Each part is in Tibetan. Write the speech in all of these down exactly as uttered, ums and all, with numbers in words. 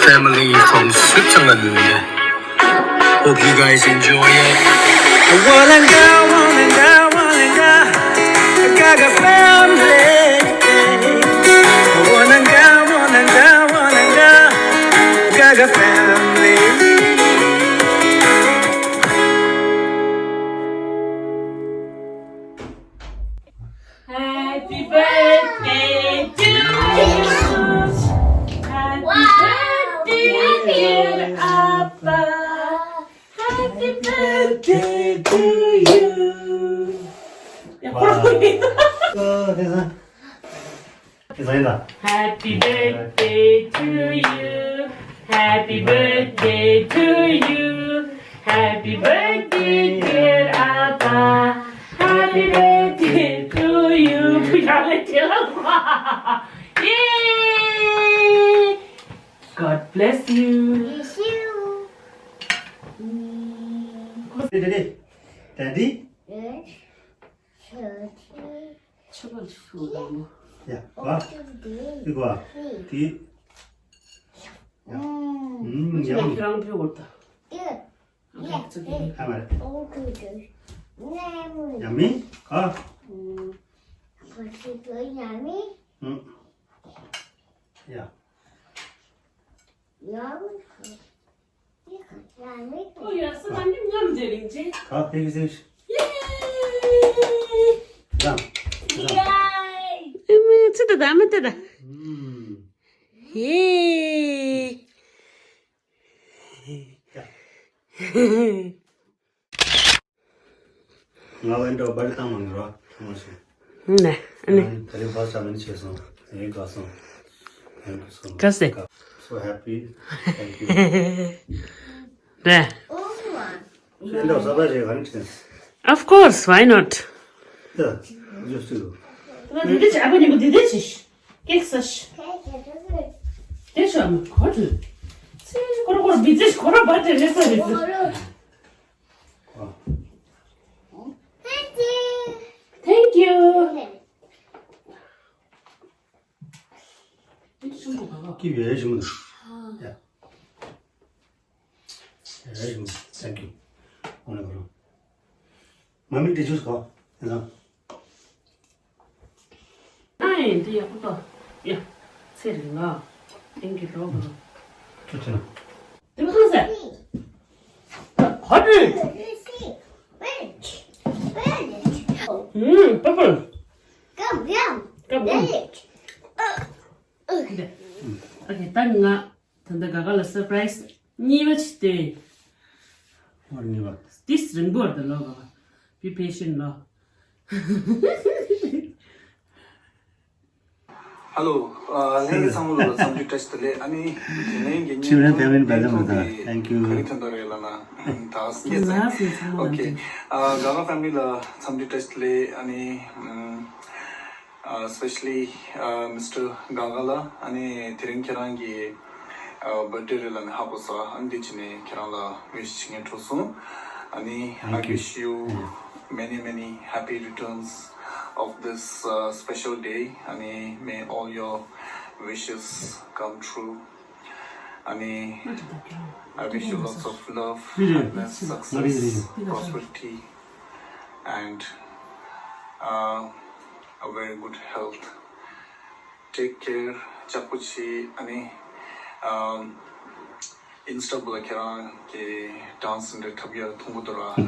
Family from Switzerland. Hope you guys enjoy it. Wananga, wananga, wananga. I got a family. Wananga, wananga, wananga. Got a family. Happy birthday to you. Happy birthday, dear Appa. Happy birthday to you. 야, wow. 어, 됐어. Happy birthday to you. Happy birthday to you. Happy birthday, dear Appa. Happy birthday to you. Yay! God bless you. Daddy, daddy. ཕྱི་ལོགས་ཤོག་དང་། ཡ། ཨོ་ཀེ། འདི་གོ། འདི། ཡ། ཨུམ། ཡ། ཁྱེད་རང་ཕུལ་བར་ད། ཨ་མ་རེད། ཡ་མི། ག་ཨུམ། ཡ། ཡ་མི། ཨོ་ཡ། ས་ད་ནི་ངམ་ཇེ་རིང་ཇེ། ཁ་ཕེ་གི་སེ། ཡེ། རང་། རང་། ཨེ་མེ་ཚི་ད་ད་མི་ད་ད། ཨུམ། ཡེ། ཡ། ང་ཝན་ཌོ་བར་བཏང་མ་ངེས་རོ། ཐོང་མ་ཤེས། ནས་ཨ་ནི། ད་རིང་བར་ས་མིན་ཆེ་སོང་། ཡིན་དགའ་སོང་། Thank you so much. ག་སེ། So happy. Thank you. རེད། ཝན་ཌོ་ས་བ་རེ་ག་ནི་ཆེ། Of course, why not? ད་ཇུས་ཏུ། ང་འདི་འདི་ཆ་ཨ་ཕ་ཉིན་མོ་འདི་འདི་ཆེ། ཀེག་ས་ཤི། དེ་ཤོ་མ་ཁོ་ཐུ། ཚེ་ཁོ་ར་ཁོ་ར་བི་ཛི་ཁོ་ར་བར་ཌེ་རེ་ས་རེ་ས། Thank you. Keep your head. Yeah. Thank you. Mommy, did you go? ཨ་ཡེ་འདི་ཡག་པོ་ཡ། ཚེ་རིང་ལ། Thank you, Robert. ཁྱོད་ཚེ་རིང་། འདི་མ་ཧང་ཟེར། ཧ་ཏི། ཨུམ། པ་པ། ཀམ་ཡང་། ཀམ་ཡང་། འདི། ཨོ་ཁེ། ད་ང་ད་ལྟ་ག་ག་ལ་སར་པ་རའི་སི་གཉིས་པ་ཅིག་སྟེར། ཨོ་གཉིས་པ། ཏིས་རིང་པོ་རེད་ལོ་ག་ག། Be patient ལོ། Hello. ཨ། ལྷན་རྒྱས་ཚང་མ་ལ་འཚམས་འདྲི་བཀྲ་ཤིས་བདེ་ལེགས། ཨ་ནི་དེ་ནས་གི་ཁྱིམ་རེ་ཕེ་མིན་བེ་ལེམ་རེད་ད། Thank you. ག་རེ་ཐོན་ད་རེད་ལ་ན། ད་སྐད་ཆ། Okay. ཨ། ག་ག་ཕེ་མི་ལི་ལ་འཚམས་འདྲི་བཀྲ་ཤིས་བདེ་ལེགས། ཨ་ནི་ཨ། Especially ཨ། མི་སི་ཊར་ག་ག་ལ། ཨ་ནི་དེ་རིང་ཁྱེད་རང་གི་ཨ། བར་ཌེ་རེད་ལ་ནི་ཧ་གོ་ས། ཨ་ནི་འདི་བྱས་ནས་ཁྱེད་རང་ལ་ཝིཤ་བྱེད་མཁན་འགྲོ་སོང་། ཨ་ནི། Thank you. I wish you many, many happy returns of this ཨ། special day. ཨ་ནི། May all your wishes come true. ཨ་ནི། I wish you lots of love, happiness, success, prosperity, and ཨ། a very good health. Take care. ལྕགས་པོ་བྱེད། ཨ་ནི། ཨམ། ཨིན་སི་ཊ་བུ་ལ་ཁྱེད་རང་གི་ཌན་སི་འདྲ་འཁྲབ་ཡག་མཐོང་གི་འདུག་ར། འདི་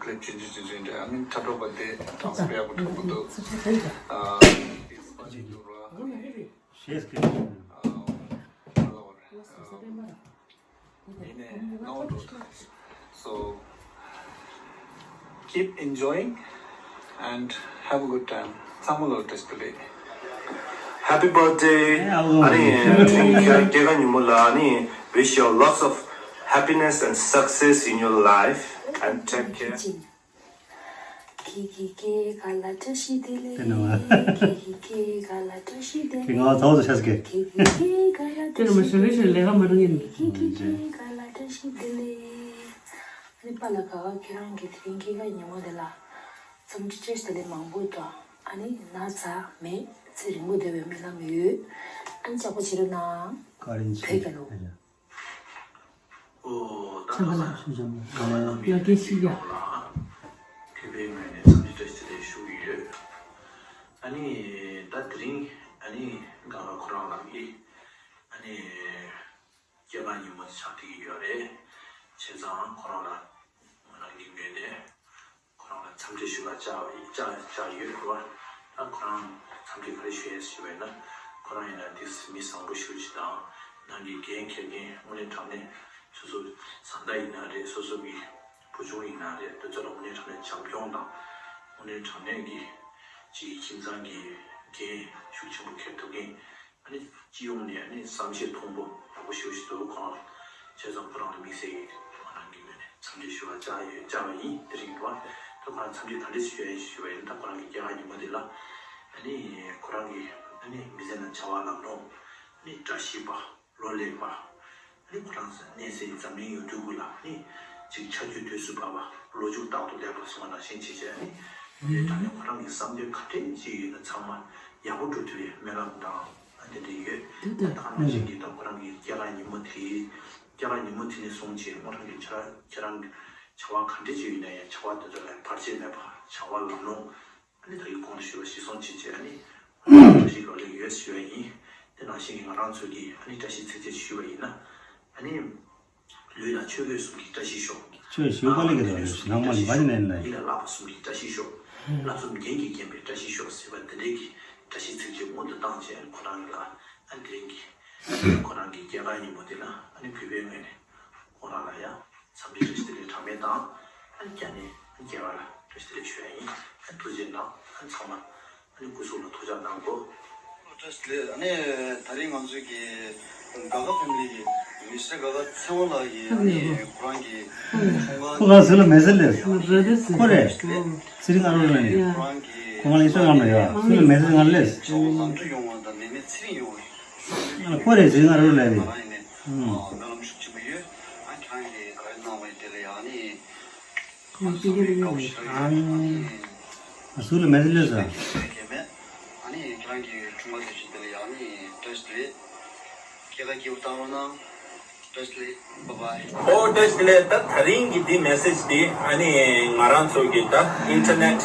ཀི་ལིབ་ཅིག་ཅིག་ཅིག་ཅིག་འདྲ། ཨ་ནི་འཁྲབ་གྲབས་པ་དེ་ཌན་སི་དཔེ་ཡག་པོ་འཁྲབ་གི་འདུག་ཨ། ཨིན་སི་ཊ་འདུག་ར། ཤེས་ཀྱི། ཨ། ཡིན་ནའི་ནོར་འགྲོ་ཐལ། So keep enjoying and have a good time. ཚང་མ་ལ་བཀྲ་ཤིས་བདེ་ལེགས། Happy birthday. ཨ་ནི་དེ་རིང་ཁྱེད་རང་སྐྱེས་སྐར་ཉིན་མོ་ལ། ཨ་ནི་wish you lots of happiness and success in your life and take care. ཁྱེད་ཀྱི་སྐྱེས་སྐར་ལ་བཀྲ་ཤིས་བདེ་ལེགས། དེ་ནི་བ། ཁྱེད་ཀྱི་སྐྱེས་སྐར་ལ་བཀྲ་ཤིས་བདེ་ལེགས། དེ་ང་ཚོ་ཆགས་ཀྱི། ཁྱེད་ཀྱི་སྐྱེས་སྐར་ལ་བཀྲ་ཤིས་བདེ་ལེགས། དེ་ནི་མ་ཞུ་རེ་ཞུ་ལས་ཀ་མ་རུང་ཡིན། ཁྱེད་ཀྱི་སྐྱེས་སྐར་ལ་བཀྲ་ཤིས་བདེ་ལེགས། ཨ་ནི་པཱ་ལགས་ག་ག་ཁྱེད་རང་གི་དེ་རིང་སྐྱེས་སྐར་ཉིན་མོ་དེ་ལ་འཚམས་འདྲི་བཀྲ་ཤིས་བདེ་ལེགས་མང་པོ་དང་། ཨ་ནི་ན་ཚ་མེད། ཚེ་རིང་པོ་བསྡད་པའི་སྨོན་ལམ་ཡོད། ཨ་ནི་ལྕགས་པོ་བྱེད་རོགས་གནང་། བཀའ་དྲིན་ཆེ། བོད་རྒྱལ་ལོ། ཨ་ཡ། ཨོ། ད་ཆང་ཁ་ལ་ལ་ཞུ་བྱ་མ་ལ་ལ་ལ་ལ་སྐད་ཤིག་ཡ། ཁེ་པའི་ངོས་ནས་འཚམས་འདྲི་བཀྲ་ཤིས་བདེ་ལེགས་ཞུ་གི་ཡོད། ཨ་ནི་ད་དེ་རིང་ཨ་ནི་གང་ལ་ཁོ་རང་ལ་ཡི་ཨ་ནི། སྐྱེས་སྐར་ཉིན་མོ་དེ་ཆགས་བསྡད་ཀྱི་ཡོད་རེད། བྱས་ཙང་ཁོ་རང་ལ་ང་རང་གི་ངོས་ནས་ཁོ་རང་ལ་འཚམས་འདྲི་ཞུ་བར་བཅར་བ་ཡིན། བཅར་བཅར་ཡོད་རེད་བ། ད་ཁོ་རང་འཚམས་འདྲི་ག་རེ་ཞུ་ཡས་ཞུ་བས་ན། ཁོ་རང་ཡིན་ན་ཏིས་མི་བཟང་པོ་ཞེ་པོ་ཅིག་དང་། ནང་གི་འགན་འཁྱེར་མཁན་དངོས་གནས་དྲང་གནས་སོ་སོ་བཟའ་ཟླ་ཡིན་ན་རེད། སོ་སོ་གི་བུ་ཆུང་ཡིན་ན་རེད། དེ་ཚོ་ལ་དངོས་གནས་དྲང་གནས་བྱམས་སྐྱོང་དང་། དངོས་གནས་དྲང་གནས་ཀྱི་ཅིག་ཁྱིམ་ཚང་གི་འགན་ཤུགས་ཆེན་པོ་འཁྱེར་ཐུབ་མཁན། ཨ་ནི་སྤྱི་ཡོངས་ནས་ཨ་ནི་བསམ་ཤེས་མཐོན་པོ་ཡག་པོ་ཞེ་པོ་ཞིག་འདུག་ཁོང་། བྱས་ཙང་ཁོ་རང་ལ་དམིགས་བསལ་གྱིས་ང་རང་གི་ངོས་ནས་འཚམས་འདྲི་ཞུ་བར་བཅར་ཡོད། བཅར་བ་ཡིན། དེ་རིང་དུ་བ་ད་ཁོ་རང་འཚམས་འདྲི་ག་འདྲ་ཞུ་ཡ་ཡིན་ཞུ་བ་ཡིན། ད་ཁོ་རང་གི་སྐྱེས་སྐར་ཉིན་མོ་དེ་ལ་ཨ་ནི་ཁོ་རང་གི་ཨ་ནི་མི་ཚེ་ནང་བྱ་བ་ལམ་ལྷོང་། ཨ་ནི་བཀྲ་ཤིས་པ། ལོ་ལེགས་པ། ཨ་ནི་ཁོ་རང་ཚོ་གནས་སའི་འཛམ་གླིང་ཡུལ་གྲུ་ཁུལ་ལ་ཨ་ནི་ཅིག་ཆ་རྒྱུས་དུས་སུ་བབ་པ། ལོ་མཇུག་རྟག་ཏུ་ལེགས་པར་སོང་བ་ནང་བཞིན་བྱས་བྱས། ཨ་ནི་དེ་ནས་དྲང་གནས་ཁོ་རང་གི་བསམ་དོན་ག་འདྲས་ཅིག་ཡོད་ན་ཚང་མ་ཡག་པོ་འགྲུབ་ཐུབ་པའི་སྨོན་ལམ་དང་ཨ་དེ་འདྲ་ཡོད། ད་ད་ག་ནང་བཞིན་གྱི་ད་ཁོ་རང་གི་སྐྱེས་སྐར་ཉིན་མོ་དེ། སྐྱེས་སྐར་ཉིན་མོ་དེ་ནས་བཟུང་བྱས་ཁོ་རང་གི་ཁྱེད་རང་ཁྱེད་རང་གི་བྱ་བ་ག་འདྲས་ཅིག་ཡོད་ན་ཡང་བྱ་བ་དེ་ཚོ་ལ་བར་ཆད་མེད་པ། བྱ་བ་ལམ་ལྷོང་། ཨ་ནི་ད་ཡིག་གོང་དུ་ཞུས་པ་གཞིར་བཟུང་བྱས་བྱས་ཨ་ནི་བཀྲ་ཤིས་ལོ་ལེགས་ཡོད་ཞུ་བ་ཡིན། དེ་ནང་བཞིན་གྱི་ང་རང་ཚོ་གིས་ཨ་ནི་བཀྲ་ཤིས་ཚིགས་བཅད་ཞུས་པ་ཡིན་ན། ཨ་ནི་ལུས་ལ་ཆོས་གོས་གསུམ་གྱིས་བཀྲ་ཤིས་ཤོག་ཆོས་ཞུ་ག་ལ་གི་ལ་ལུས་ལ་ལག་པ་གསུམ་གྱིས་བཀྲ་ཤིས་ཤོག་ཡིད་ལ་བསླབ་པ་གསུམ་གྱིས་བཀྲ་ཤིས་ཤོག་བསླབ་གསུམ་རྒྱན་གྱིས་བརྒྱན་པའི་བཀྲ་ཤིས་ཤོག་ཟེར་བ་འདི་འདྲའི་གི་བཀྲ་ཤིས་ཚིགས་བཅད་སྔོན་དུ་བཏང་བྱས། ཁོ་རང་གི་ལ་ཨ་ནི་དེ་རིང་གི་ཁོ་རང་གི་སྐྱེས་སྐར་ཉིན་མོ་དེ་ལ་ཨ་ནི་གུས་པའི་ངོས་ནས་ཁོང་རང་ལ་ཡང་འཚམས་འདྲི་བཀྲ་ཤིས་བདེ་ལེགས་གྲངས་མེད་དང་། ཨ་ནི་བསྐྱར་ནས་ཨ་ནི་སྐྱེས་སྐར་ལ་བཀྲ་ཤིས་བདེ་ལེགས་ཞུ་ཡ་ཡིན། ཨ་ནི་ཐུགས་རྗེ་གནང་། ཨ་ནི་ཚང་མ་ཨ་ནི་སྐུ་གཟུགས་ལ་ཐུགས་ཅག་གནང་དགོས། བཀྲ་ཤིས་བདེ་ལེགས། ཨ་ནི་ད་རིང་ང་ཚོའི་གི་ག་ག་ཕེ་མི་ལི་གི་མི་སི་ཊར་ག་ག་ཚེ་དབང་ལགས་ཀྱིས་ཨ་ནི་ཁོ་རང་གི་ཁོ་ག་ཟེར་ལ་མེ་སེ་ལེ། ཁོ་རེད། ཚེ་རིང་ཨ་རོ་ལ་ནི། ཁོ་རང་གི་ཁོ་ང་ལ་ཨིན་སི་ཊ་གྷ་རམ་ལ་ཡོད། ཚེ་རིང་མེ་སེ་ལེ་ང་ལ་ལས། ཁོ་རང་གི་ཁོ་རེད། ཚེ་རིང་ཨ་རོ་ལ་ནི། ང་རང་ཡིན་ནས། ཨ། སྨོན་ལམ་ཤུགས་ཆེན་པོ་ཡོད། ཨ། ཁྱེད་རང་གིས་ག་རེ་གནང་བའི་དེ་ལ་ཡང་ནི། ཨ་ནི། ཨ་སུ་ལ་མེད་ལེ་ས། ཨ་ནི་ཁྱེད་རང་གི་ཆུང་མ་དེ་བཞིན་དེ་ལ་ཡང་ནི་བཀྲ་ཤིས་བདེ་ལེགས། སྐྱེས་སྐར་སྐྱིད་པོ་བཏང་རོགས་གནང་། བཀྲ་ཤིས་བདེ་ལེགས། བྷའི་བྷའི། ཨོ་བཀྲ་ཤིས་བདེ་ལེགས། ད་ད་རིང་གི་འདི་མེ་སེ་ཇི་འདི་ཨ་ནི་ང་རང་ཚོ་གི་ད་ཨིན་ཊར་ནེཊ།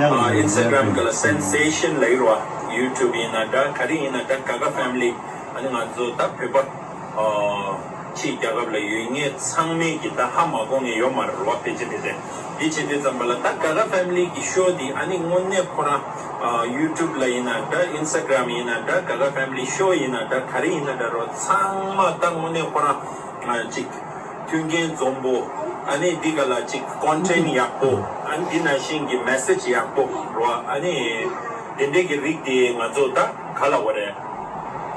ཨ། ཨིན་སི་ཊ་གྷ་རམ་ག་ལ་སེན་སེ་ཤན་ལ་ཡོད་རེད་བ། ཡུ་ཊུབ་ཡིན་ན་འདྲ། ག་རེ་ཡིན་ན་འདྲ། ག་ག་ཕེ་མི་ལི། ཨ་ནི་ང་ཚོ་ད་བོད་པ། ཨ། ཕྱི་རྒྱལ་ཁབ་ལ་ཡོད་མཁན་ཚང་མས་ཀྱི་ད་ཧ་མ་གོ་མཁན་ཡོད་མ་རེད་བ། ཕལ་ཆེར་ཕལ་ཆེར། འདི་བྱེད་དུས་ཙམ་པ་ལ་ད་ག་ག་ཕེ་མི་ལི་གི་ཤོ་འདི་ཨ་ནི་དངོས་གནས་ཁོ་རང་། ཨ། ཡུ་ཊུབ་ལ་ཡིན་ན་འདྲ། ཨིན་སི་ཊ་གྷ་རམ་ཡིན་ན་འདྲ། ག་ག་ཕེ་མི་ལི་ཤོ་ཡིན་ན་འདྲ། ག་རེ་ཡིན་ན་འདྲ་རོ། ཚང་མ་ད་དངོས་གནས་ཁོ་རང་། ཨ། ཅིག་མཐུན་རྐྱེན་འཛོམས་པོ། ཨ་ནི་འདི་ག་ལ་ཅིག་ཀོན་ཊེན་ཡག་པོ། ཨ་ནི་འདི་ནང་བཞིན་གྱི་མེ་སེ་ཇི་ཡག་པོ་རོ། ཨ་ནི་དེ་འདྲའི་གི་རིགས་དེ་ང་ཚོ་ད་ག་ལ་བ་རེད།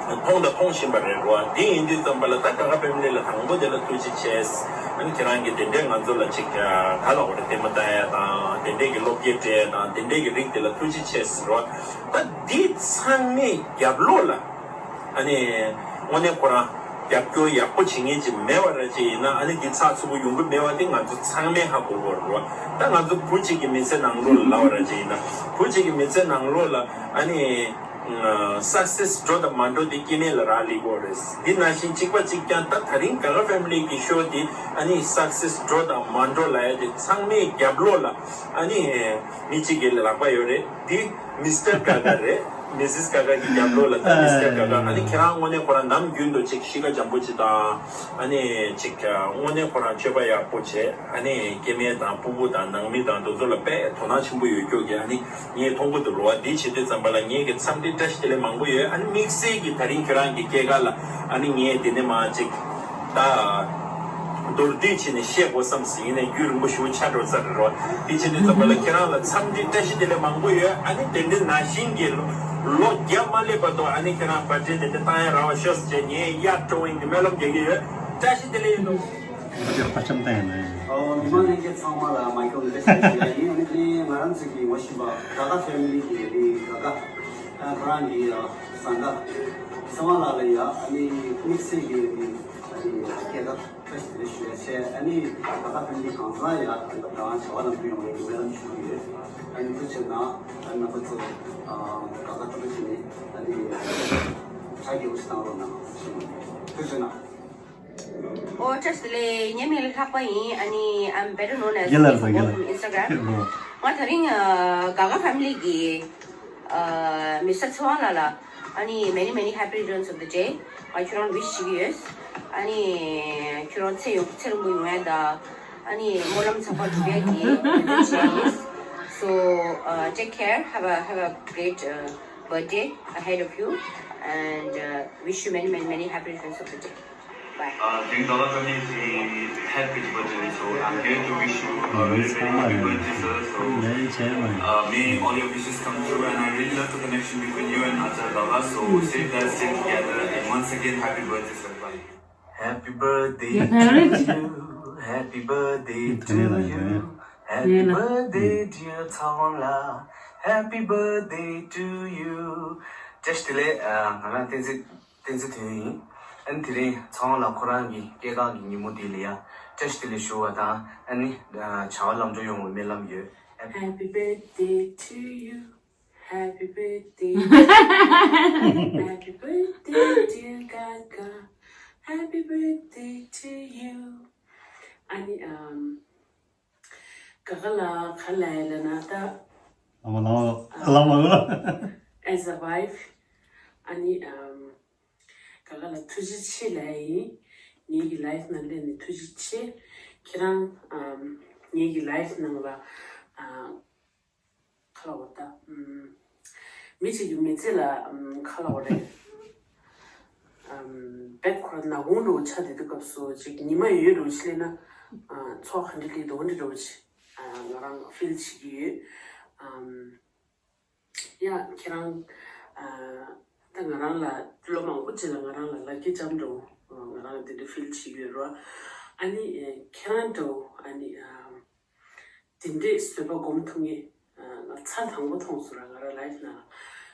མཐོང་དང་མཐོང་བཞིན་པ་རེད་རོ། དེ་ཡིན་དུས་ཙམ་པ་ལ་ད་ག་ག་ཕེ་མི་ལི་ལ་དང་པོ་དེ་ལ་ཐུགས་རྗེ་ཆེ། ཨ་ནི་ཁྱེད་རང་གིས་དེ་འདྲའི་ང་ཚོ་ལ་ཅིག་ག་ལ་བ་རེད། ལྟད་མོ་ལྟ་ཡ་དང་། དེ་འདྲའི་གི་བློ་སྐྱེད་སྤྲད་ཡ་དང་། དེ་འདྲའི་གི་རིགས་དེ་ལ་ཐུགས་རྗེ་ཆེ་ཟེར་རོ། ད་འདི་ཚང་མའི་རྒྱབ་ལོགས་ལ། ཨ་ནི་དངོས་གནས་ཁོ་རང་རྒྱབ་སྐྱོར་ཡག་པོ་བྱེད་མཁན་ཅིག་མེད་པ་ར་ཅིག་ཡིན་ན། ཨ་ནི་འདི་ཚགས་ཚུད་པོ་ཡོང་གི་མེད་པ་དེ་ང་ཚོ་ཚང་མས་ཧ་གོ་གི་ཡོད་རེད་བ། ད་ང་ཚོ་བུ་གཅིག་གི་མི་ཚེ་ནང་ལོགས་ལ་ལབ་པ་ར་ཅིག་ཡིན་ན། བུ་གཅིག་གི་མི་ཚེ་ནང་ལོགས་ལ་ཨ་ནི་སག་སེ་སི་འགྲོ་དང་མ་འགྲོ་དེ་སྐྱེ་དམན་ལ་རག་ལས་ཀྱི་ཡོད་རེད། འདི་ནང་བཞིན་གཅིག་པ་གཅིག་རྐྱང་ད་ད་རིང་ག་ག་ཕེ་མི་ལི་གི་ཤོ་དེ་ཨ་ནི་སག་སེ་སི་འགྲོ་དང་མ་འགྲོ་ལབ་ཡ་དེ་ཚང་མའི་རྒྱབ་ལོགས་ལ་ཨ་ནི་མི་གཅིག་གི་ལག་པ་ཡོད་རེད། འདི་མི་སི་ཊར་ག་ག་རེད། མི་སི་སི་ག་ག་གི་རྒྱབ་ལོགས་ལ་ད་མི་སི་ཊར་ག་ག། ཨ་ནི་ཁྱེད་རང་དངོས་གནས་ཁོ་རང་ནམ་རྒྱུན་དུ་ཅིག་གཤིས་ཀ་འཇམ་པོ་ཅིག་དང་། ཨ་ནི་ཅིག་དངོས་གནས་ཁོ་རང་སྤྱོད་པ་ཡག་པོ་བྱས། ཨ་ནི་སྐྱེ་དམན་དང་སྤུ་གུ་དང་ནང་མི་དང་དེ་ཚོ་ལ་དཔེ་དོ་སྣང་ཆེན་པོ་ཡོད་ཀྱོག་གི། ཨ་ནི་ངས་མཐོང་གི་འདུག་རོ། འདི་བྱེད་དུས་ཙམ་པ་ལ་ངས་ཀྱི་འཚམས་འདྲི་བཀྲ་ཤིས་བདེ་ལེགས་མང་པོ་ཡོད། ཨ་ནི་དམིགས་བསལ་གྱི་ད་རིང་ཁྱེད་རང་གི་སྐྱེས་སྐར་ལ་ཨ་ནི་ངས་དེ་ནས་མ་ཅིག་ད་མདོར་བསྡུས་བྱས་ནས་བཤད་དགོས་བསམ་ཟིན་ནས་རྒྱུན་རིང་པོ་ཞེ་པོ་ཆགས་འགྲོ་ས་རེད་རོ། དེ་བྱེད་དུས་ཙམ་པ་ལ་ཁྱེད་རང་ལ་འཚམས་འདྲི་བཀྲ་ཤིས་བདེ་ལེགས་མང་པོ་ཡོད། ཨ་ནི་དེ་འདྲའི་ནང་བཞིན་གྱི་ལོ་ལོ་བརྒྱ་མ་སླེབས་བར་དུ་ཨ་ནི་ཁྱེད་རང་བར་ཆད་དེ་འདྲ་བཏང་ཡ་རག་པ་ཤོག་ཟེར་བྱས་ངས་ཡར་སྤྲོ་བ་ཡིན་གྱི་སྨོན་ལམ་རྒྱག་གི་ཡོད། བཀྲ་ཤིས་བདེ་ལེགས་ཡིན་ནོ། ང་ཚོས་དཔའ་བཅམ་བཏང་ཡ་མ་ཡིན། ཨོ། མི་མང་ལྷན་རྒྱས་ཚང་མ་ལ་མ་ཁྱོད་བཀྲ་ཤིས་བདེ་ལེགས་ཡིན། ཨ་ནི་དེ་རིང་ང་རང་ཚོ་གི་ངོ་ཤེས་པ་ག་ག་ཕེ་མི་ལི་གི་རིགས་ག་ག་ཁོ་རང་གི་བཟའ་ཟླ་ཚེ་དབང་ལགས་ལ་ཡ་ཨ་ནི་དམིགས་བསལ་གྱི་ཨ་ནི་སྐྱེས་སྐར་བཀྲ་ཤིས་བདེ་ལེགས་ཞུ་ཡ་བྱས། ཨ་ནི་ག་ག་ཕེ་མི་ལི་གང་ཟག་ཡ་ཨ་ནི་ད་བྱ་བ་ལམ་དུ་ཡོང་བའི་སྨོན་ལམ་ཞུ་གི་ཡོད། ཨ་ནི་ཐུགས་རྗེ་གནང་། ཨ་ནི་རྣམ་པ་ཚོ་ག་ག་ཐུགས་རྗེ་ཆེ་ནི་ཨ་ནི། ཨོ་བཀྲ་ཤིས་བདེ་ལེགས། ངའི་མིང་ལ་ལྷག་པ་ཡིན། ཨ་ནི་I'm better known as རྒན་ལགས་དང་རྒན་ལགས། From Instagram. ང་དེ་རིང་ཨ་ག་ག་ཕེ་མི་ལི་གི་ཨ་མི་སི་ཊར་ཚེ་དབང་ལགས་ལ་ཨ་ནི་many many happy returns of the day. ང་ཁྱོད་རང་ལ་ཝིཤ་བྱེད་ཀྱི་ཡོད། ཨ་ནི་ཁྱོད་རང་ཚེ་ཡོང་ཚེ་རིང་པོ་ཡོང་ཡ་དང་། ཨ་ནི་སྨོན་ལམ་ཚགས་པར་སྒྲུབ་ཡ་གི་ཝིཤ་བྱེད་ཀྱི་ཡིན། So uh, take care. Have a have a great uh, birthday ahead of you and uh, wish you many, many, many happy returns of the day. Bye. Uh, Ding Dala Kami is happy birthday, so I'm here to wish you a very, very happy birthday, sir. So, uh, may all your wishes come true, and I really love the connection between you and Acharya Dala. So, stay blessed, stay together, and once again, happy birthday, sir. Bye. Happy birthday to you. Happy birthday to you. Happy birthday, dear Tsawon La. Happy birthday to you. བཀྲ་ཤིས་བདེ་ལེགས། ང་རང་བསྟན་འཛིན། བསྟན་འཛིན་དོན་ཡིན། ཨ་ནི་དེ་རིང་ཚེ་དབང་ལགས་ཁོ་རང་གི་སྐྱེས་སྐར་གྱི་ཉིན་མོ་འདི་ལ་ཡ་བཀྲ་ཤིས་བདེ་ལེགས་ཞུ་བ་དང་། ཨ་ནི་བྱ་བ་ལམ་འགྲོ་ཡོང་བའི་སྨོན་ལམ་ཡོད། Happy birthday to you. Happy birthday. Happy birthday, dear Gaga. Happy birthday to you. ཨ་ནི་ཨམ། ག་ག་ལ་ག་ལ་ཡ་ལ་ན་ད། ལ་མ་ལ་མ་ལ་མ་ལ། As a wife. ཨ་ནི་ཨམ། ག་ག་ལ་ཐུགས་རྗེ་ཆེ་ལ་ཡིན། ངེད་ཀྱི་ལའིཕ་ནང་སླེབས་ནས་ཐུགས་རྗེ་ཆེ། ཁྱེད་རང་ཨམ། ངེད་ཀྱི་ལའིཕ་ནང་ལ་ཨམ། ཁ་ལ་བ་ད། ཨམ། མི་གཅིག་གི་མི་ཚེ་ལ་ཨམ། ཁ་ལ་བ་རེད། ཨམ། བེད་ཁོ་ར་ནག་ཁུང་འགྲོ་ཆ་དེ་དུས་སྐབས་སུ་ཅིག་ཉི་མ་ཡོད་འགྲོ་ཆ་ལས་ན། ཨ། ཚོགས་ག་འདྲ་སླེབས་འདུག་འདྲ་འགྲོ་ཆ། ཨ། ང་རང་ཕིལ་བྱེད་ཀྱི་ཡོད། ཨམ། ཡ་ཁྱེད་རང་། ཨ། ད་ང་རང་ལ་ལོ་མང་པོ་ཅིག་ལ་ང་རང་ལ་ལ་ཀི་ཅམ་འགྲོ། ང་རང་ལ་དེ་འདྲ་ཕིལ་བྱེད་ཀྱི་ཡོད་ར། ཨ་ནི་ཁྱེད་རང་འགྲོ་ཨ་ནི། ཨ། དེ་འདྲས་བཟོད་པ་སྒོམ་ཐུབ་ངེས། ང་ཚར་དང་པོ་མཐོང་སོང་ར་ང་རང་ལའིཕ་ནང་།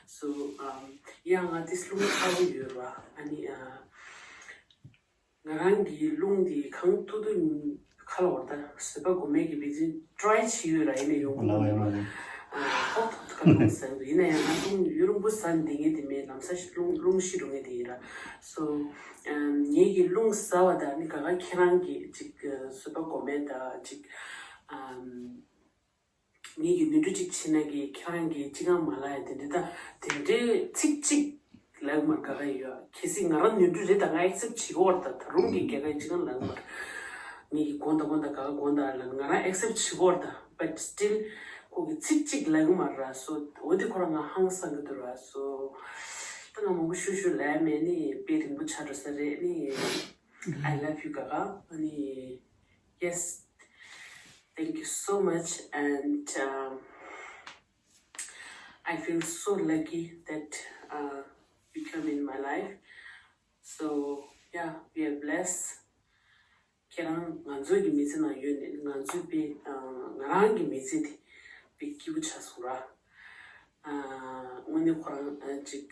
སོ་ཨམ། ཡང་ང་དེ་རླུང་ཚ་པོ་ཡོད་ར། ཨ་ནི་ཨ། ང་རང་གི་རླུང་འདི་གང་ཐུབ་ཐུབ་ཁ་ལ་བར་ད་བཟོད་པ་སྒོམ་མེད་ཀྱི་བི་ཇི་ཊི་རའི་བྱེད་ཡོད་ར། ཡིན་ན་ཡོང་གི་མི་འདུག་ཨ། ཧོབ་ཐོབ་ཐུབ་ཀ་ཐོང་ཟེར་འདུག་ཡིན་ན་ཡང་ང་རླུང་ཡུན་རིང་པོ་ཟ་འདི་ངེས་དེ་མེད། ལམ་སང་ཞིག་རླུང་རླུང་ཤི་འགྲོ་ངེས་དེ་ཡིན་ར། སོ་ཨམ། ངེད་ཀྱི་རླུང་ཟ་བ་དང་ནི་ག་ག་ཁྱེད་རང་གི་ཅིག་བཟོད་པ་སྒོམ་མེད་ད་ཅིག་ཨམ། ངེད་ཀྱི་ནོར་འཁྲུལ་ཅིག་བྱེད་ན་གི་ཁྱེད་རང་གིས་ཅི་གང་མ་ལབ་ཡ་དེ་འདྲ་ད་དེ་འདྲའི་ཚིག་གཅིག་ལབ་མ་དགའ་ག་ཡོད། གལ་སྲིད་ང་རང་ནོར་འཁྲུལ་རེད་ད་ང་ཨེག་སེབ་བྱེད་ཀྱི་ཡོད་རེད་ད། ད་རུང་གི་རྒྱ་གར་ཅི་གང་ལབ་མ་རེད། ངེད་ཀྱི་དགོངས་དག་དགོངས་དག་ག་ག་དགོངས་དག་ལབ་ང་རང་ཨེག་སེབ་བྱེད་ཀྱི་ཡོད་རེད་ད། But still ཁོ་གི་ཚིག་གཅིག་ལབ་གི་མ་རེད་སོ། འོ་དེ་ཁོ་རང་ང་ཧང་སང་གི་འདུག་ར་སོ། ད་ང་མང་པོ་ཤུ་ཤུ་ལབ་མེད་ནི་དཔེ་རིང་པོ་ཆགས་འགྲོ་ས་རེད་ནི། I love you Gaga. ཨ་ནི། Yes, thank you so much, and um, I feel so lucky that uh, you come in my life. So, yeah, we are blessed. ཁྱེད་རང་ང་ཚོའི་གི་མི་ཚེ་ནང་ཡོད་ནས་ང་ཚོའི་དཔེ་ང་རང་གི་མི་ཚེ་དེ་དཔེ་སྐྱིད་པོ་ཆགས་སོང་ར། དངོས་གནས་ཁོ་རང་ཅིག་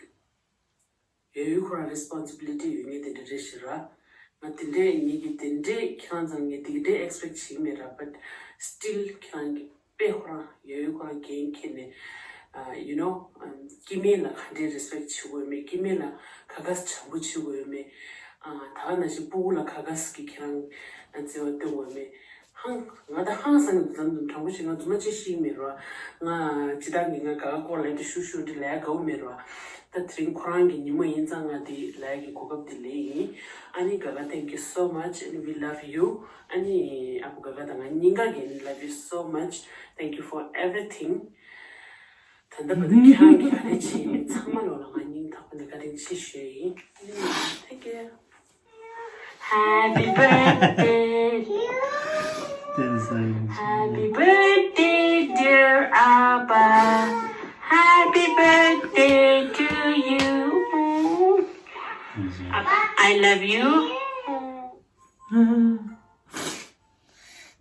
ཡོད་ཡོད་ཁོ་རང་རེ་སི་པོན་སི་བི་ལི་ཊི་ཡོད་ངེས་དེ་འདྲ་རེད་ཤི་ར། ང་དེ་འདྲའི་ངེད་ཀྱི་དེ་འདྲའི་ཁྱེད་རང་ཚང་ངས་དེ་འདྲའི་ཨེག་སི་པེག་བྱེད་ཀྱི་མེད་ར། But still ཁྱེད་རང་གི་དཔེ་ཁོ་རང་ཡོད་ཡོད་ཁོ་རང་འགན་འཁྱེར་ནས། ཨ། you know, ཨམ། སྐྱེ་དམན་ལ་ག་འདྲའི་རེ་སི་པེག་བྱེད་དགོས་ཡོད་མེད། སྐྱེ་དམན་ལ་ག་ག་སེ་བྱམས་པོ་བྱེད་དགོས་ཡོད་མེད། ཨ། ད་ག་ནང་བཞིན་སྤུ་གུ་ལ་ག་ག་སེ་གི་ཁྱེད་རང་བརྩེ་བ་སྟོན་དགོས་ཡོད་མེད། ཧང་། ང་ད་ཧང་སང་གི་འཛམ་འཛམ་དྲང་པོ་ཞིག་ང་རྫུན་མ་ཅིག་ཤེས་ཀྱི་མེད་ར། ང་སྤྱིར་བཏང་གི་ང་ག་ག་སྐོར་ལ་དེ་ཤུ་ཤུ་འདི་ལས་དགའ་བོ་མེད་ར། ད་དེ་རིང་ཁོ་རང་གི་ཉིན་མོ་ཡིན་ཙང་ང་དེ་ལས་ཀྱི་གོ་སྐབས་དེ་ལེན་ཡིན། ཨ་ནི་ག་ག thank you so much and we love you. ཨ་ནི་ཨ་ཁུ་ག་ག་དང་ང་གཉིས་ཀ་གི་love you so much. Thank you for everything. ད་ལྟ་བར་དུ་ཁྱེད་རང་གིས་ག་རེ་བྱས་ཡོད་ཚང་མ་ལོ་ལ་ང་སྙིང་ཐག་པ་ནས་བཀའ་དྲིན་ཆེ་ཞུ་ཡིན། Thank you. Happy birthday. Happy birthday, dear Abba. Happy birthday to you. I love you.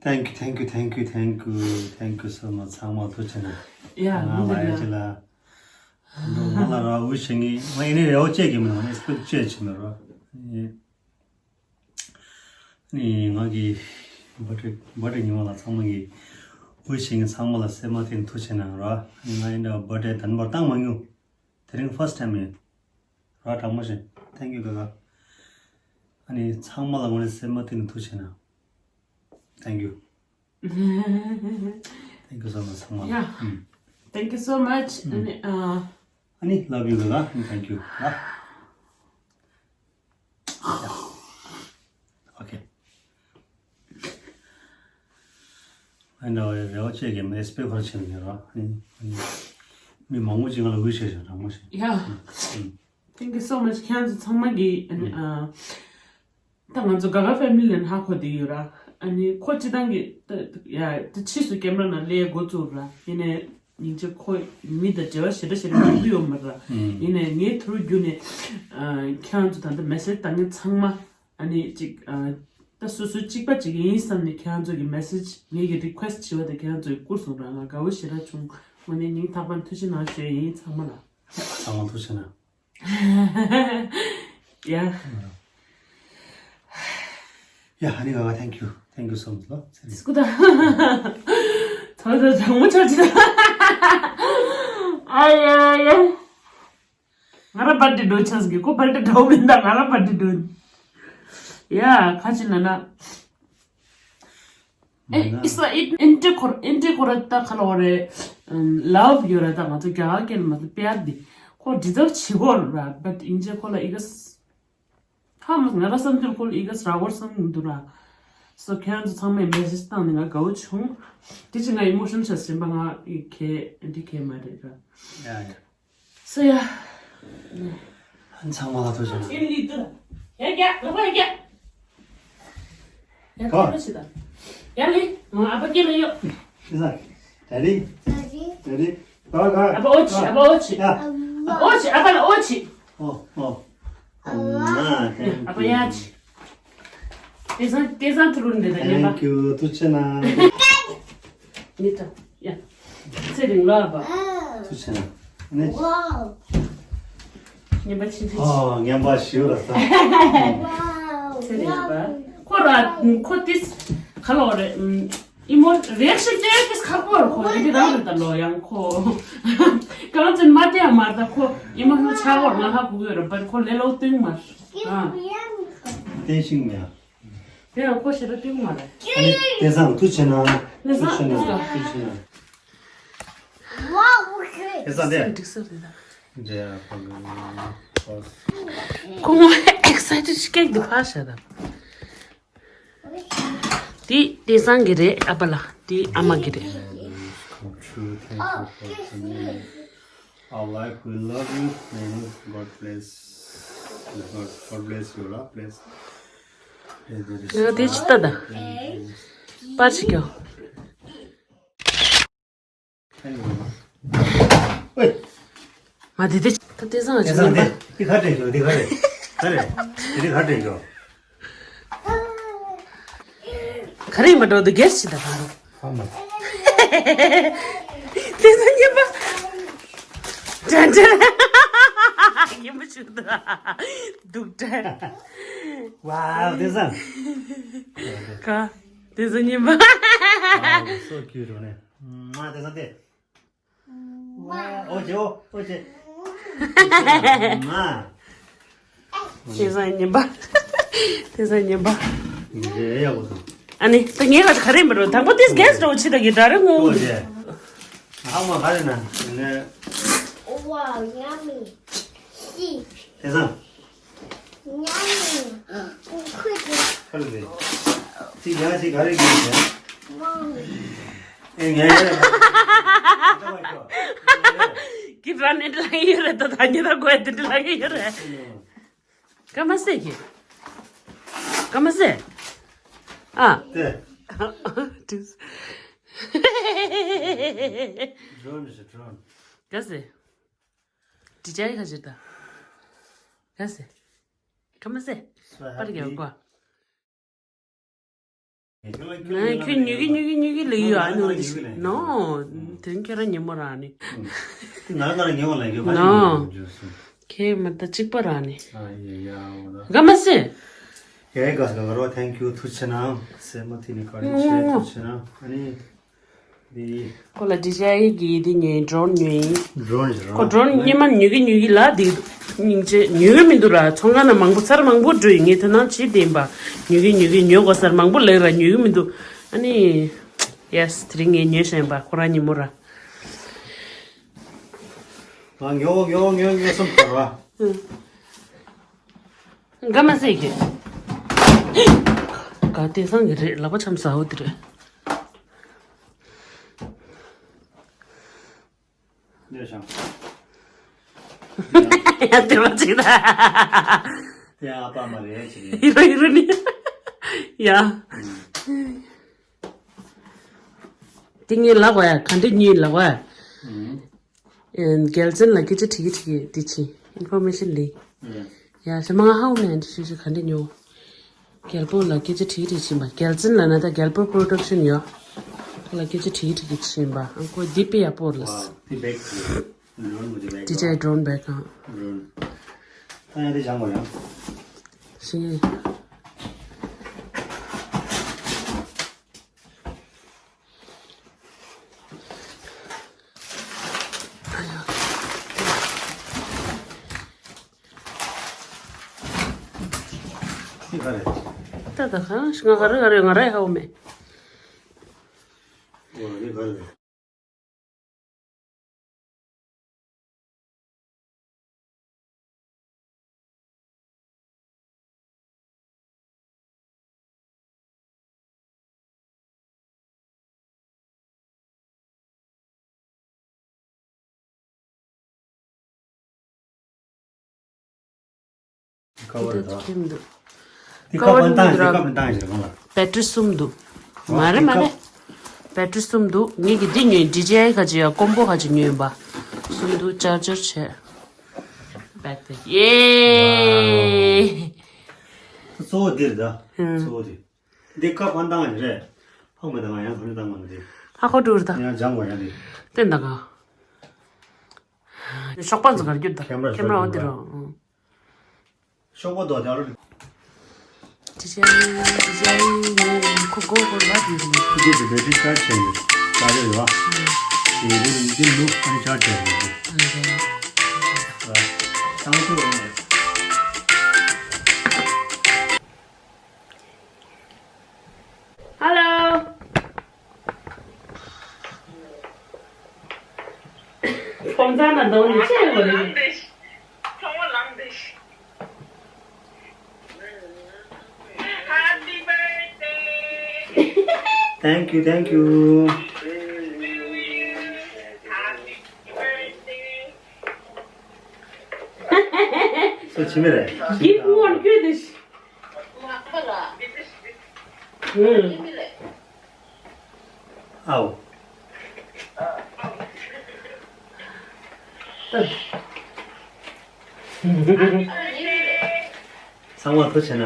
Thank you, thank you, thank you, thank you, thank you so much. ཚང་མ་ཐུགས་རྗེ་གནང་། ཡ། ང་ལ་ཡ་ཅི་ལ། ང་ལ་ར་འུ་ཤེས་ངེས་ང་ཡིན་ནི་རེ་བ་བཅད་ཀྱི་མིན་ང་ཨེག་སི་པེག་བཅད་ཀྱི་མིན་ར། ནི་ང་གི་བར་ཌེ་བར་ཌེ་ཉིན་མོ་ལ་ཚང་མ་གི་འུ་ཤེས་ངེས་ཚང་མ་ལ་སེམས་མ་ཐིང་ཐུགས་རྗེ་གནང་ར། ནི་ང་ཡིན་ན་བར་ཌེ་དན་པར་བཏང་མ་མྱོང་། དེ་རིང་ཕར་སི་ཊི་ཊའིམ་ཡིན། ར་དྲང་མོ་བཤད། Thank you, Gaga. ཨ་ནི་ཚང་མ་ལ་དངོས་གནས་སེམས་མ་ཐིག་ནས་ཐུགས་རྗེ་ཆེ་གནང་། Thank you. Thank you so much, ཚང་མ་ལ། Yeah. ཨུམ། Thank you so much. ཨུམ། ཨ་ནི་ཨ། ཨ་ནི་love you, Gaga. Thank you. Yeah. Okay. ཨ་ནི་རེ་བ་བཅས་ཀྱི་མེ་སྤེ་ཁོར་ཆེན་ནས་ར། ཨ་ནི་ཨ་ནི་མི་མང་པོ་ཅིག་ང་ལ་འུད་བྱས་བྱས་རང་མ་ཤེས། Yeah. ཨུམ། Thank you so much. ཁྱེད་ཚོ་ཚང་མ་གི་ཨ་ནི་ཨ། ད་ང་ཚོ་ག་ག་ཕེ་མི་ལི་ལ་ཧ་གོ་བསྡད་ཡོད་ར། ཨ་ནི་ཁོ་སྤྱི་བཏང་གི་ད་ཡ་ད་ཕྱིས་སུ་ཀེམ་ར་ནང་སླེབས་འགོ་བཙུགས་ར། ཡིན་ནའི་སྙིང་རྗེ། ཁོ་མི་དང་འབྲེལ་བ་ཞེ་དྲག་ཞེ་དྲག་ཡོང་གི་ཡོད་མ་རེད་ར། ཡིན་ནའི་ངས་ཐུར་བརྒྱུད་ནས་ཨ་ཁྱེད་རང་ཚོ་ད་ལྟ་མེ་སེ་ཇི་བཏང་མཁན་ཚང་མ་ཨ་ནི་ཅིག་ཨ་ད་སོ་སོའི་གཅིག་པ་ཅིག་ཡིན་བསམ་ནས་ཁྱེད་རང་ཚོ་གི་མེ་སེ་ཇི་ངེད་ཀྱི་རི་ཁུ་ཨེ་སི་བྱས་པ་དང་ཁྱེད་རང་ཚོ་གི་བསྐུར་སོང་ར། ང་དགའ་བོ་ཞེ་དྲག་བྱུང་། དངོས་གནས་སྙིང་ཐག་པ་ནས་ཐུགས་རྗེ་གནང་ཞུ་ཡ་ཡིན་ཚང་མ་ལ། ཚང་མ་ཐུགས་རྗེ་གནང་། ཡ། ཡ་ཧ་ནི་ག་ག thank you, thank you so much ལོ། ཚེ་རིང་། སྐུ་ད། ཚོ་ཚོ་ཚང་མ་ཆོག་ཅི། ཨ་ཡ་ཡ། ང་ར་པར་ཏི་འགྲོ་ཆགས་ཀྱི། ཁོ་པར་ཏི་འགྲོ་མིན་ད་ང་ར་པར་ཏི་འགྲོ། ཡ་ཁ་ཅིག་ན་ན། ཨེ་ཨིས་ཨིན་ཏི་ཁོ་ཨིན་ཏི་ཁོ་ར་ད་ཁ་ལོ་རེ། ལབ་ཡོད་ར། ད་ང་ཚོ་རྒྱ་གར་སྐད་ལ་མ་ཚོ་པེ་ཨར་འདི་ཁོ་འདི་ཚོ་བྱེད་གོ་ར། བཊ་ཨིན་ཇི་ཁོ་ལ་ཨི་ག་ཧ་མ་ང་ར་བསམ་ཚུལ་ཁོ་ལ་ཨི་ག་ར་གོ་བསམ་གི་འདུག་ར། སོ་ཁྱེད་རང་ཚོ་ཚང་མས་མེ་སེ་ཇི་བཏང་ནས་ང་དགའ་བོ་བྱུང་། དེ་ཅི་ང་ཨི་མོ་ཤོན་ཆགས་ཟིན་པ། ང་ཨི་ཁེ་འདི་ཁེ་མ་རེད་ར། ཡ་ཡ། སོ་ཡ། ཚང་མ་ལ་ཐུགས་རྗེ་གནང་། ཡ་རྒྱ་ལོག་པ་ཡ་རྒྱ། ཡ་གོ་ཁ་ལོ་ཆི་ད། ཡ་ལི། ང་ཨ་ཕ་སྐྱེ་ལ་ཡོད། ཁྱེད་ཚང་། ད་རེད། ད་རེད། ད་ག་ཨ་ཕ་ཨོ་ཆི། ཨ་ཕ་ཨོ་ཆི། ཡ། ཨོ་ཆི། ཨ་ཕ་ལ་ཨོ་ཆི། ཨོ་ཨོ། ཨ་ཕ་ཡ་ཆི། དེ་སང་དེ་སང་ཐུ་རུ་འདི་ད་ཉན་པ། Thank you. ཐུགས་རྗེ་གནང་། ཉི་ད་ཡ། ཚེ་རིང་ལོ་ཨ་ཕ། ཐུགས་རྗེ་གནང་། ཨ་ནི། Wow. ཉན་པ་ཕྱིན་ཚེ། ཨོ་ཉན་པ་ཞུ་ར་ས། Wow. ཚེ་རིང་ཨ་ཕ། ཁོ་ར་ཁོ་ཏིས་ཁ་ལོ་རེ། ཨིན་མོ་རེ་ཨེག་ཤན་སྟེར་ཏིས་ཁག་པོ་ར། ཁོ་ཡི་གེ་རང་རེ་ད་ལོ་ཡང་ཁོ་གང་ཚེ་མ་བལྟས་མ་ད་ཁོ་ཨིན་མོ་ཧུ་ཆ་གོ་ར་ང་ཧ་གོ་གི་ར། བཊ་ཁོ་ལེ་ལོ་སྟོན་མ། ཨ། བསྟན་ཤིང་མེད། དེ་ཡང་ཁོ་ཞེ་དྲག་སྟོན་མ་རེད། ཨ་ནི་དེང་སང་ཐུགས་རྗེ་གནང་། དེང་སང་ཐུགས་རྗེ་གནང་། ཐུགས་རྗེ་གནང་། Wow, okay. དེང་སང་དེ། འགྲིག་ས་རེད་ད། འདྲེ་ཨ་ཕ་གི་ཁོ་ངོ་ཨེག་སའི་ཊེཌ་ཤིག་གི་ཕ་ཤ་ད། དེ་དེང་སང་གི་རེད་ཨ་ཕ་ལ། དེ་ཨ་མ་གི་རེད། Come true. Thank you for coming. Our life, we love you. May God bless. God, God bless you, Lord. Bless. ང་དེ་ཅི་ལྟ་ད། པར་ཅི་ཀྱོ། ཨོའི། ང་དེ་དེ་ད་དེ་སང་ང་ཅི་ཡིན་པ། དེ་ག་དྲན་ཀྱོ། དེ་ག་རེད། ག་རེད། དེ་དེ་ག་དྲན་ཀྱོ། ག་རེ་ཡིན་པ་འགྲོ་འདུག་གེ་ཞིག་ད་ག་རེ། ཨ་མ། དེ་ཚོ་ཉན་པ། དྲན་དྲན། ཉན་པ་ཞུ་འདུག་སྡུག་དྲན། ཝའོ་དེ་ཚོ། ག་དེ་ཚོ་ཉན་པ། ཝའོ་so cute རོ་ནས། མ་དེ་ཚོ་དེ། ཨོ་ཅེ་ཨོ་ཨོ་ཅེ། མ། དེ་ཚོ་ཉན་པ། དེ་ཚོ་ཉན་པ། རེ་ཡག་པོ་འདུག་ཨ་ནི་ད་ངས་ལ་ག་རེ་མི་རུང་། དང་པོ་དེ་གེ་སི་རོ་ཆི་ད་གི་འདྲ་རེ་ངོ་། ཨོ་ཅེ། ཨ་མ་ག་རེ་ན་ནས། Wow, yummy. See. དེ་ཚོ། ཉམས། ཁུ་ཁུ། ཁ་ལ་རེད། ཅི་ཡང་ཅི་ག་རེ་ཡིན་ཟེར། ཨེ་ངས། གི་ར་ནི་ལ་ཡོད་རེད། ད་ད་ཉི་ད་གོ་ཡ་དེ་ལ་ཡོད་རེད། ཀ་མ་སེ་གི། ཀ་མ་སེ། ཨ། དེ། ཌོ་རོན་ཞིག་ཌོ་རོན། ཀ་སེ། ཌི་ཇེ་ཁ་ཅིག་ད། ག་ཟེ། ཁ་མ་ཟེ། པར་རྒྱག་གོ། ཁྱོད་ཉོ་གི་ཉོ་གི་ཉོ་གི་ལེ་ཡོད་ཨ་ནུ་འདི་ཞིག་ནོ། དོན་ཁྱོད་རང་ཉིན་མོ་རང་ནི། ནོ། ཁྱེད་མ་ད་གཅིག་པ་རང་ནི། ག་མ་ཟེ། ཡ་ག་ས་ག་རོ། Thank you. ཐུགས་རྗེ་གནང་། སེ་མ་ཐི་ནི་ཀ་རིང་ཆེ། ཐུགས་རྗེ་གནང་། ཨ་ནི། ཁོ་ལ་ཌི་ཇེ་ཨའི་གི་འདི་ཉོས་ཡིན། ཌོ་རོན་ཉོས་ཡིན། ཌོ་རོན་ཞིག་རོ། ཁོ་ཌོ་རོན་སྔོན་མ་ཉོ་གི་ཉོ་གི་ལ་འདི་སྙིང་རྗེ་ཉོ་གི་མི་འདུག་ར། ཚོང་ཁང་ནང་མང་པོ་ཚར་མང་པོ་འགྲོ་ཡིན། ངས་དོ་སྣང་བྱེད་བསྡད་ཡིན་པ། ཉོ་གི་ཉོ་གི་ཉོ་དགོས་ས་མང་པོ་ལབ་ར་ཉོ་གི་མི་འདུག་ཨ་ནི་ཡེས་དེ་རིང་ངས་ཉོས་བཞག་ཡིན་པ། ཁོ་རང་ཉིན་མོ་ར། ང་ཉོ་ཉོ་ཉོ་ཉོ་སོང་ཟེར་བ། ཨུ། འགའ་མ་ཟེར་གི། ག་དེང་སང་གི་རེད། ལག་པ་འཆམ་ཟ་འོ་དེ་རེད། ཉོ་ཤང་། ཡ་དེ་མ་ཅིག་ད། ཡ་ཨ་པ་མ་རེད་ཅིག་རེད། ཡི་རོ་ཡི་རོ་ནི། ཡ། དེ་ངས་ལབ་པ་ཡ། ག་འདྲ་ཉོས་ལབ་པ་ཡ། ཨུ། རྒྱལ་བཙུན་ལ་སྐད་ཆ་དྲིས་ཀྱི་དྲིས་ཀྱི་དེ་ཕྱིན་ཨིན་ཕོར་མེ་ཤན་ལས། ཡ་ཤ་མ་ཧའུ་མེན་ཤུ་ཤུ་ག་འདྲ་ཉོ། རྒྱལ་པོ་ལ་སྐད་ཆ་དྲིས་དྲིས་ཕྱིན་པ། རྒྱལ་བཙུན་ལ་ན་ད་རྒྱལ་པོ་པོ་རོ་ཌག་ཤན་ཡོད། ཁོ་ལ་སྐད་ཆ་དྲིས་དྲིས་ཕྱིན་པ། ཨང་ཁོ་དེ་པེ་ཡ་པོར་ལས། ཌི་ཇེ་ཌོ་རོན་བེག་ཨང་། ཤིང་། ད་ད་ག་ང་ག་རེ་ག་རེ་ང་རེ་ཧ་གོ་མེད། ཁ་བར་དང་། ཁྱིམ་འདུག་འདི་ཁ་བར་བཏང་ཞིག་ཁ་བར་བཏང་ཞིག་གང་ལ། བེ་ཊི་རི་གསུམ་འདུག་མ་རེད་མ་རེད། བེ་ཊི་རི་གསུམ་འདུག་ངེད་ཀྱི་འདི་ཉོས། ཌི་ཇེ་ཨའི་ཁ་ཅིག་ཡ་ཀོམ་པོ་ཁ་ཅིག་ཉོས་ཡིན་པ། གསུམ་འདུག་ཅར་ཇར་བྱས། བེག་པེག་ཡེ། གཙོ་བོ་འདིར་ད། ཧུམ། གཙོ་བོ་འདི། འདི་ཁ་བར་བཏང་ཞིག་རེད། ཕག་མི་བཏང་ཡང་གང་བཏང་མ་འདི། ཧ་ཁོ་འགྲུར་ད། ཡང་སྦྱང་བ་ཡང་འདི། བསྟན་ད་ག་ཤོག་པ་འཛུགས་གར་རྒྱུ་ད། ཁེམ་ར་ཁེམ་ར་འོ་དེ་རོ། ཤོག་པ་དོ་དེ་རོ། ཇི་ཇི་ཇི་ཇི་ཁོ་གོ་ཁོ་ལ་དེ་རོ། འདི་དེ་བེ་ཊི་རི་ཆར་ཇི་བྱས་ནས་ཆར་ཇི་རེད་བ། དེ་རིང་འདི་ལུག་ཨན་ཆར་ཇི་རེད། ཨ་རེད། ཨ་ད་ང་ཚོ། ཧ་ལོ། ཁོང་ཚང་ན་འདོན་ནི་ཆེ་བ་རེད། Thank you, thank you. So, ཆི་མེད་རེད། Give one good. ཨའོ། ཚང་མ་ཐུགས་ཆེ་ན།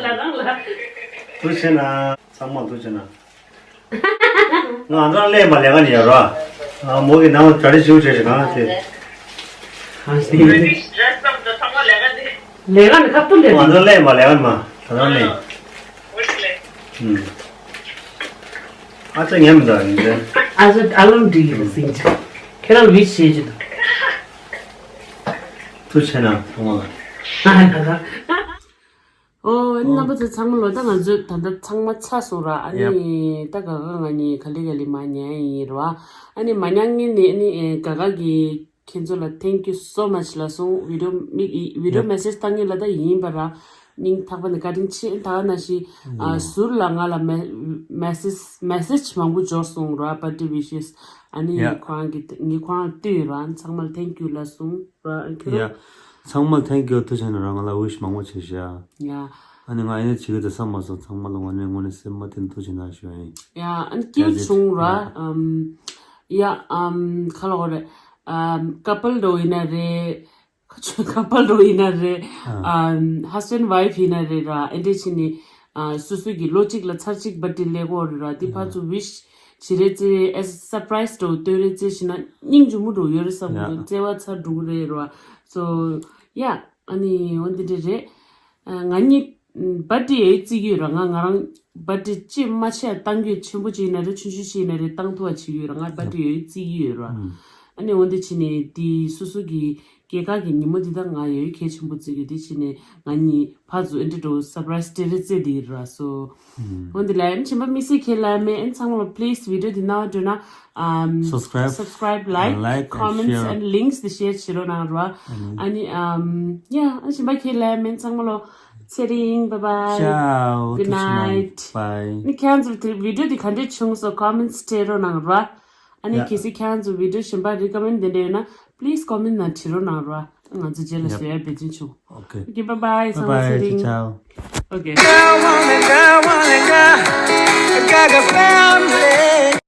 ལ་རང་ལ། ཐུགས་ཆེ་ན། ཚང་མ་ཐུགས་ཆེ་ན། ང་ཨ་ཙང་ལས་མ་ལས་ཀ་ནི་ཡ་རོ། ཨ་མོ་གི་ནང་གྲ་སྒྲིག་ཞུ་བྱས་ཤིག་གང་དེ། ལས་ཀ་ནི་ཁ་ཏུ་ལས། ང་ཨ་ཙང་ལས་མ་ལས་ཀ་ནི་མ་ད་རང་ནས། ཨ་ཙང་ཉམས་འདའ་ཡིན་ཏེ། ཨ་ཙང་ཨ་ལོང་འདི་ཡིན་ཟིན་ཆ། ཁྱེད་རང་ལུས་བྱེད་ཀྱི་འདུག་ཐུགས་ཆེ་ན་ཐོང་བ་ལ། ཨ་ད་ད། ཨོ། ཨ་ནི་རྣམ་པ་ཚོ་ཚང་མ་ལོ། ད་ང་ཚོས་ད་ལྟ་ཚང་མ་ཚར་སོང་ར། ཨ་ནི་ད་ག་ག་ང་གཉིས་ག་ལེ་ག་ལེ་མ་ཉན་ཡིན་ར། ཨ་ནི་མ་ཉན་ངེས་ནས་ཨ་ནི་ག་ག་གི་ཁྱེད་ཚོ་ལ་thank you so much ལ་སོང་། video མིག་video message བཏང་ངེས་ལ་ད་ཡིན་པ་ར། སྙིང་ཐག་པ་ནས་བཀའ་དྲིན་ཆེ། ད་ནང་བཞིན་ཨ་ཟུར་ལ་ང་ལ་message message མང་པོ་འབྱོར་སོང་ར། birthday wishes ཨ་ནི་ཁོ་རང་གི་ངས་ཁོ་རང་བསྟོད་ཡོད་ར། ཚང་མ་ལ་thank you ལ་སོང་། ར་ཨ་ཁྱོད། ཡ། ཚང་མ་ལ་thank you ཐུགས་ཆེ་ན་ར། ང་ལ་wish མང་པོ་བྱས་ཤག་ཡ། ཨ་ནི་ང་ཨེ་ནས་བྱེད་ཀྱི་དེ་བསམ་མ་སོང་། ཚང་མ་ལ་ངོ་ནས་ངོ་ནས་སེམས་མ་བརྟན་ཐུགས་ཆེ་ན་ཞུ་ཡ་ཡིན། ཡ། ཨ་ནི་སྐྱིད་བྱུང་ར། ཨམ། ཡ། ཨམ། ཁ་ལོ་རེད། ཨམ། couple འགྲོ་ཡིན་ན་རེད། ཁ་ཆོས་couple འགྲོ་ཡིན་ན་རེད། ཨམ། husband wife ཡིན་ན་རེད་ར། ཨེ་འདྲས་བྱས་ནས། ཨ། སོ་སོ་གི་ལོ་གཅིག་ལ་ཚར་གཅིག་birthday ལེགས་པོ་རེད་ར། དེ་ཕར་ཚུར་wish བྱེད་རེད་ཙེ། as surprise འགྲོ་སྟོན་རེད་ཙེ་བྱས་ན་སྙིང་རྗེ་མོ་འགྲོ་ཡོད་རེད་བསམ་གི་འདུག་བརྩེ་བ་ཚ་འགྲོ་གི་རེད་ར། so yeah ཨ་ནི་འོ་འདི་འདྲ་རེད། ཨ། ང་གཉིས་ བར་ཌེ་ཡོད་རྩིས་ཀྱི་ཡོད་ར། ང་ང་རང་བར་ཌེ་ཅི་མ་ཆེ་བཏང་གི་ཆེན་པོ་ཅིག་ཡིན་ན་རེད། ཆུང་ཆུང་ཅིག་ཡིན་ན་རེད། བཏང་ཐུབ་པ་བྱེད་ཀྱི་ཡོད་ར། ང་བར་ཌེ་ཡོད་རྩིས་ཀྱི་ཡོད་ར། ཨ་ནི་འོན་ཏེ་ཕྱིན་ནས་དེ་སོ་སོ་གི་སྐྱེས་སྐར་གྱི་ཉིན་མོ་འདི་དག་ང་ཡོད་གལ་ཆེན་པོ་བརྩི་གི་དེ་ཕྱིན་ནས་ང་གཉིས་ཕར་ཚུར་ཨེ་འདྲ་འགྲོ་སར་པ་རའི་སི་སྤྲད་རེ་རྩེ་དེ་ཡིན་ར། སོ་འོན་ཏེ་ལ་ཨེམ་ཆེན་པ་མི་སེ་ཁེ་ལ་མེ་ཨེན་ཚང་མ་པི་ལིས་བི་ཌི་ཡོ་འདི་ནང་འགྲོ་ན་ཨམ་Subscribe, subscribe, like, like and comments share. And links དེ་ཤེར་བྱེད་རོགས་གནང་ར། ཨ་ནི་ཨམ་ཡ་ཨ་ཆེན་པ་ཁེ་ལ་མེ་ཚང་མ་ལོ། ཚེ་རིང་། Bye bye. Ciao. Good night. Bye. ནི་ཁྱེད་ཚོ་དེ་བི་ཌི་ཡོ་འདི་ག་འདྲས་བྱུང་སོང་ཀོ་མེན་ཊི་སྤྲད་རོགས་གནང་ར། ཨ་ནི་yeah. གལ་སྲིད་ཁྱེད་ཚོ་བི་ཌི་ཡོ་གཞན་པ་རི་ཀོ་མེན་ཌི་དེ་འདྲ་ཡོད་ན་པི་ལིས་ཀོ་མེན་ཊི་ནང་བྲིས་རོགས་གནང་ར། ང་ཚོ་རྗེས་ལ་བཟོ་ཡ་འབད་བརྩོན་བྱུང་། Okay. Okay, bye bye. ཚང་མ་ཚེ་རིང་། Bye bye. Ciao. Okay.